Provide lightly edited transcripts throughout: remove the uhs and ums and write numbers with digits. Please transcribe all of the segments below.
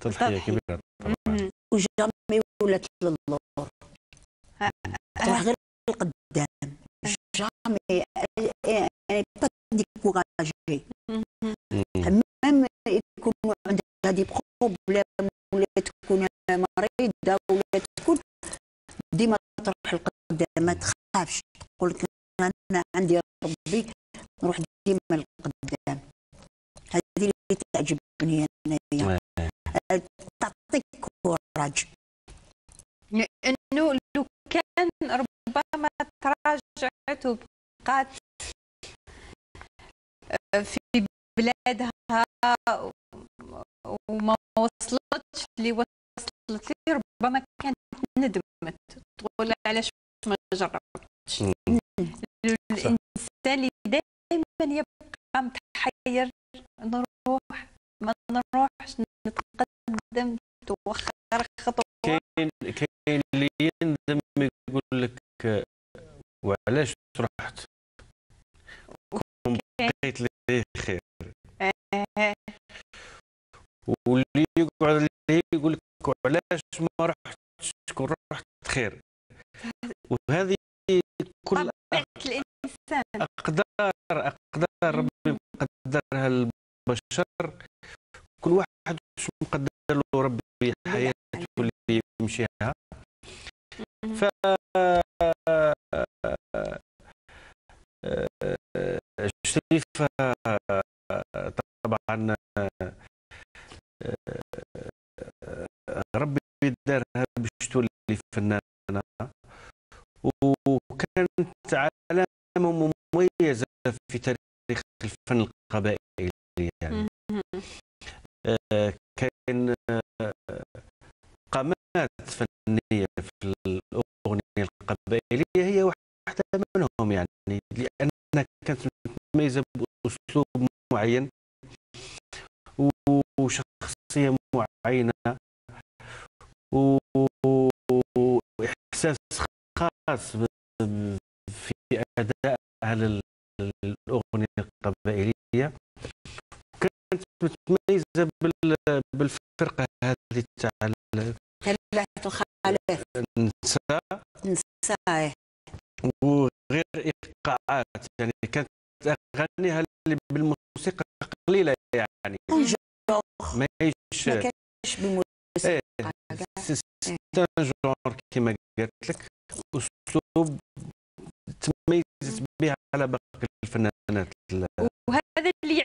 تضحية كبيرة طبعا. و jamais ولات للور، تروح غير القدام، jamais pas découragée. même يكون عندها des problèmes ولا تكون مريضه ولا تكون، ديما تروح القدام، ما تخافش، تقول لك انا عندي ربي، نروح ديما القدام. هذه اللي تعجبني انايا، تعطيك courage. لانه لو كان ربما تراجعت وبقات في بلادها وما وصلتش اللي وصلت لي، ربما كانت ندمت، تقول علاش ما جربتش. الانسان اللي دائما يبقى متحير، نروح ما نروحش، نتقدم، توخر خطوه. كاين اللي يندم، يقول لك وعلاش رحت، كون بقيت لي خير. واللي يقعد اللي يقول لك علاش ما رحتش، كون رحت خير. وهذه كل الانسان اقدار ربي مقدرها البشر، كل واحد شو مقدر له ربي حياته اللي يمشيها. ف شريفة طبعا ربي دارها باش تولي فنانة، وكانت علامة مميزة في تاريخ الفن القبائلي. يعني كاين قامات فنية في الأغنية القبائلية، هي واحدة منهم، يعني لأنها كانت متميزة بأسلوب معين وشخصية معينة وإحساس خاص في أدائها للأغنية القبائلية. كانت متميزة بالفرقة هذه تاع ثلاثة الخلاف النساء، نساء وغير إيقاعات، يعني كانت أغانيها اللي بالموسيقى قليلة، يعني ماهيش ما كانش بالموسيقى. c'est un genre كيما قالت لك، أسلوب تميزت به على باقي الفنانات. وهذا اللي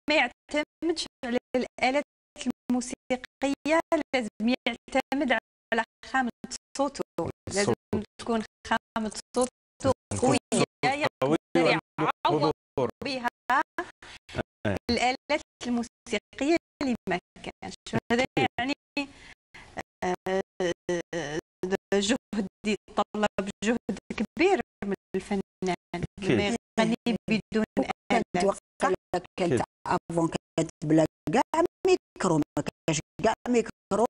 ما يعتمدش على الآلات الموسيقية، لازم يعتمد على خامة صوته، لازم تكون خامة صوته قوية يقدر يعوض بها الآلات الموسيقية اللي ما كانش. هذا يعني جهد، يتطلب جهد كبير من الفنان لما يغني بدون آلات. كانت avant كانت بلا كاع ميكرو، ما كانش كاع ميكرو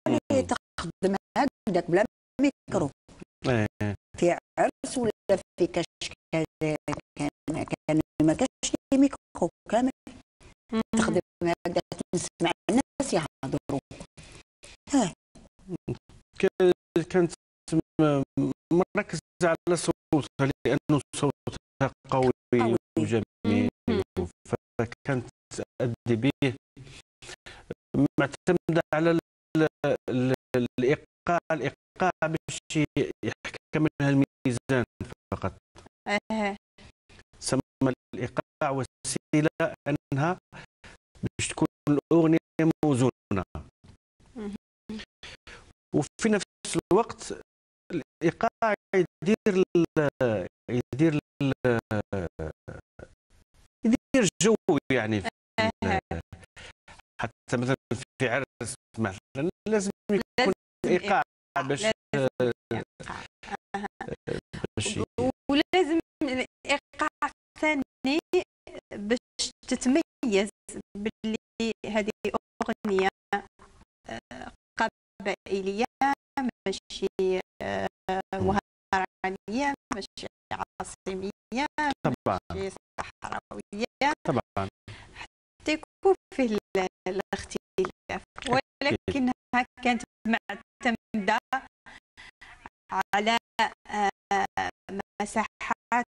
اللي تخدم هكذاك بلا ميكرو. في عرس ولا في كاش كان ما كانش les micros كامل، تخدم هكذا تسمع الناس يهضروا. كانت مركزة على صوتها لأنه صوتها قوي وجميل، فكانت تأدي به معتمدة على الإيقاع، الإيقاع باش يحكم لها الميزان فقط. سمى الإيقاع وسيلة أنها باش تكون الأغنية موزونة، وفي نفس الوقت الإيقاع يدير يدير يدير جو، يعني حتى مثلا في عرس مثلا لازم يكون إيقاع باش ولازم الإيقاع الثاني باش تتميز باللي هذه أغنية قبائلية، ماشي وهرانية، ماشي عاصمية، ماشي صحراوية، طبعا حتى يكون فيه الاختلاف. ولكنها كانت معتمدة على مساحات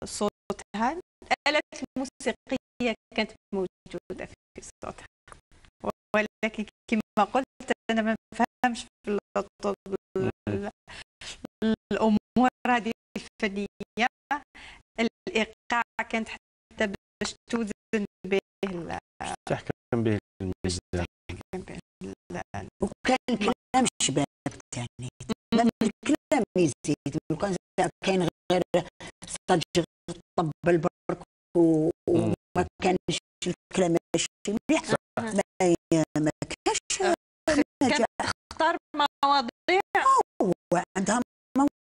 صوتها. الآلات الموسيقية كانت موجودة في صوتها، ولكن كما قلت أنا ما نفهمش في الأمور هذه الفنية. الإيقاع كانت حتى باش توزن به، تحكم به الميزان، وكان كلام شباب ثاني، même الكلام يزيد. لو كان كاين غير صدق طبل برك وما كانش الكلام ماشي مليح، ما كانش. كانت تختار مواضيع، وعندها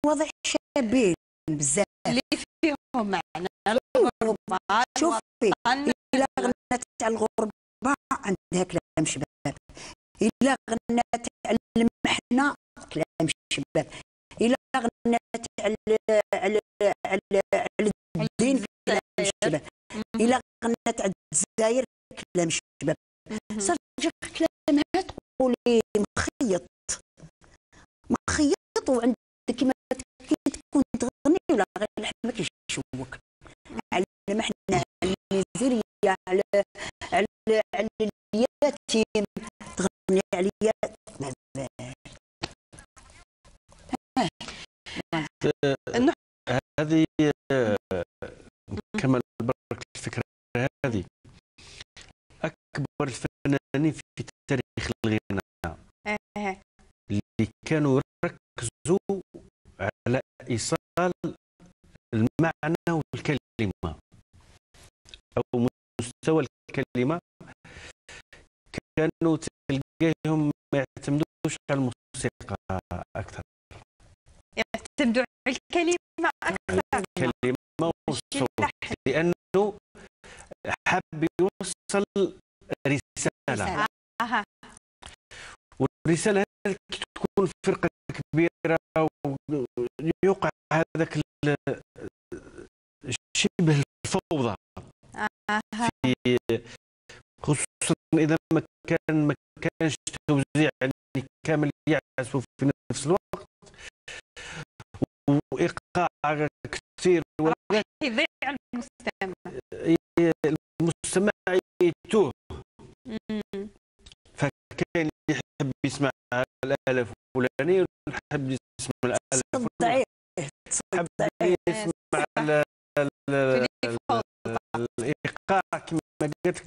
مواضيع شابين بزاف اللي فيهم معنى الغربة. شوفي إلا غنت على الغربة عندها كلام شباب، إلا غنت على المحنة كلام شباب، إلا غنت على على على على الدين كلام شباب، إلا غنت على الجزائر كلام شباب. صدق كلامها تقولي مخيط مخيط، وعندك كيما كي تكون تغني ولا غير لحمك يشوك على المحنة، على الميزيريا، على على على اليتيم، تغني على هذه. كما برك الفكرة هذه، أكبر الفنانين في تاريخ الغناء اللي كانوا يركزوا على إيصال المعنى والكلمة أو مستوى الكلمة، كانوا تلقاهم ما يعتمدوش على الموسيقى أكثر، يعتمدوا على الكلمة أكثر، الكلمة والصوت، لأنه حاب يوصل رسالة. والرسالة هذه تكون فرقة كبيرة ويوقع هذاك شبه الفوضى، في خصوصا إذا ما كانش توزيع يعني كامل يعزفوا في نفس الوقت وإيقاع كثير، يضيع المستمع، المستمع يتوه. فكاين اللي يحب يسمع الآلة الفلانية، ويحب يسمع الآلة الفلانية، يحب يسمع الإيقاع كما قلت لك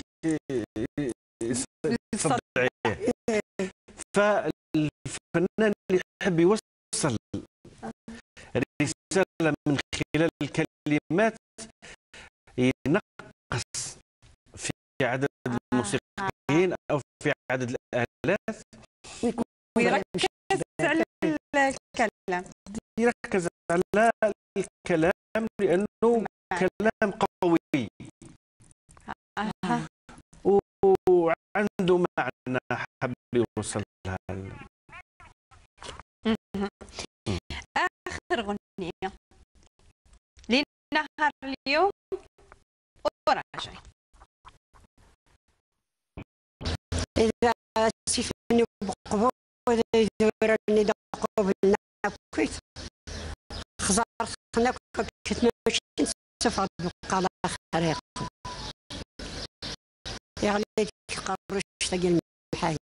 يصدعيه. فالفنان اللي يحب يوصل رسالة من خلال الكلمات ينقص في عدد الموسيقيين أو في عدد الآلات، ويركز على الكلام، يركز على الكلام لأنه كلام قوي وعنده معنى حب يوصلها. آخر غنية لنهار اليوم وراجعين. إذا سيفني بقبول يدورني دقوب كويت خزار خنا كنت ماشي نسفر بقى خريق يعني قرش تاع المحاي.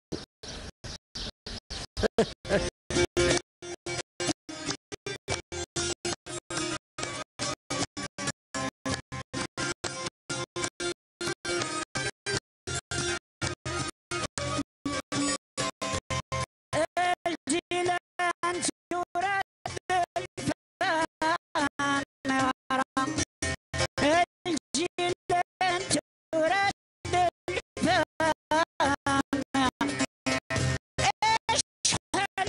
شحال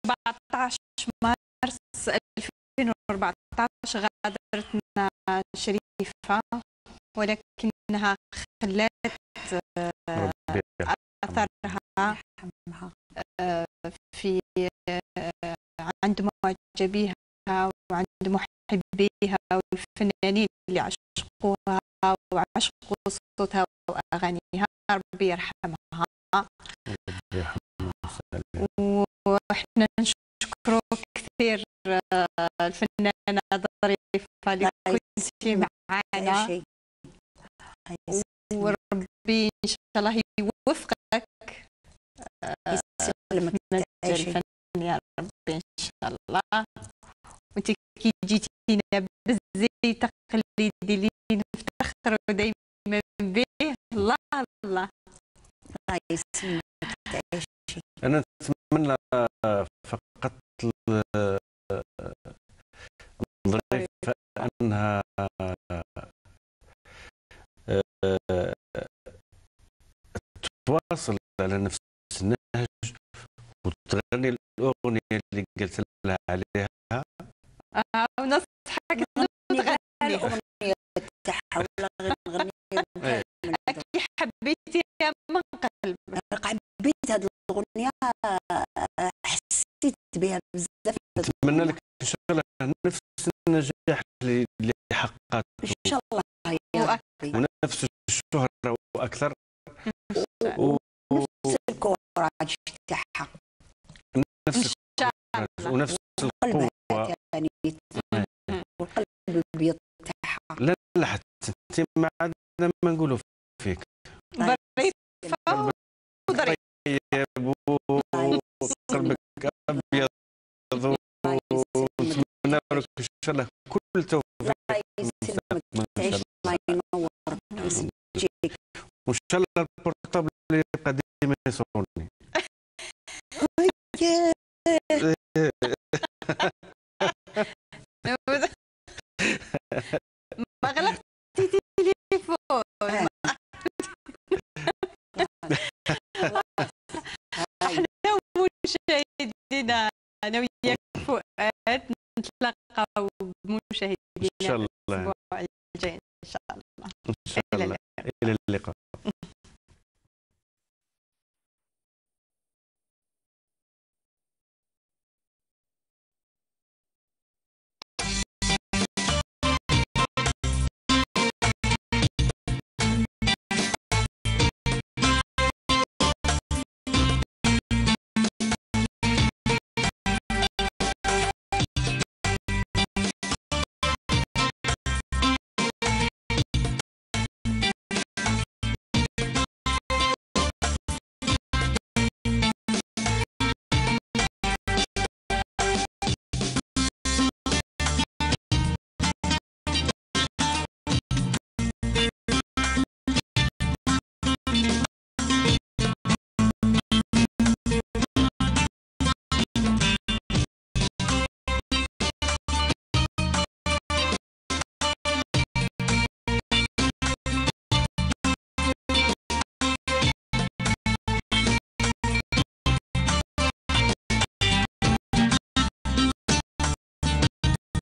14 مارس 2014 غادرتنا شريفة، ولكنها خلت أثرها في عند معجبيها وعند محبيها والفنانين اللي عشقوها وعشقوا صوتها وأغانيها. ربي يرحمها. وإحنا نشكرو كثير الفنانة ظريفة اللي كنتي معانا، وربي إن شاء الله يوفقك يسلمك الفن يا ربي إن شاء الله. وانت كي جيتينا بالزي التقليدي اللي نفتخروا دائما به، الله الله الله يسلمك تعيشي. أنا نتمنى فقط ظريفة أنها تواصل على نفس النهج وتغني الأغنية اللي قلت لها عليها. ونصحك تغني الأغنية تاعها ولا غير نغني. أكيد حبيتيها من قلبك. حبيت هذه الأغنية، حسيت بها بزاف. نتمنى لك إن شاء الله نفس النجاح اللي حققته إن شاء الله يا ربي، ونفس الشهرة وأكثر، ونفس ال courage تاعها، نفس ال courage ونفس القوة يعني، والقلب الابيض تاعها. لا لا حتى انت ما عندنا ما نقولوا فيك. ظريفة وظريف طيب وقلبك ابيض، ونتمنى لك ان شاء الله كل توفيق. الله يسلمك تعيش، الله ينورك ويسجيك، وان شاء الله ال portable يبقى ديما يصوني. ما غلقتي تليفون. احنا ومشاهدينا انا وياك فؤاد نتلاقاو بمشاهدينا ان شاء الله الاسبوع الجاي ان شاء الله. ان شاء الله. الى اللقاء.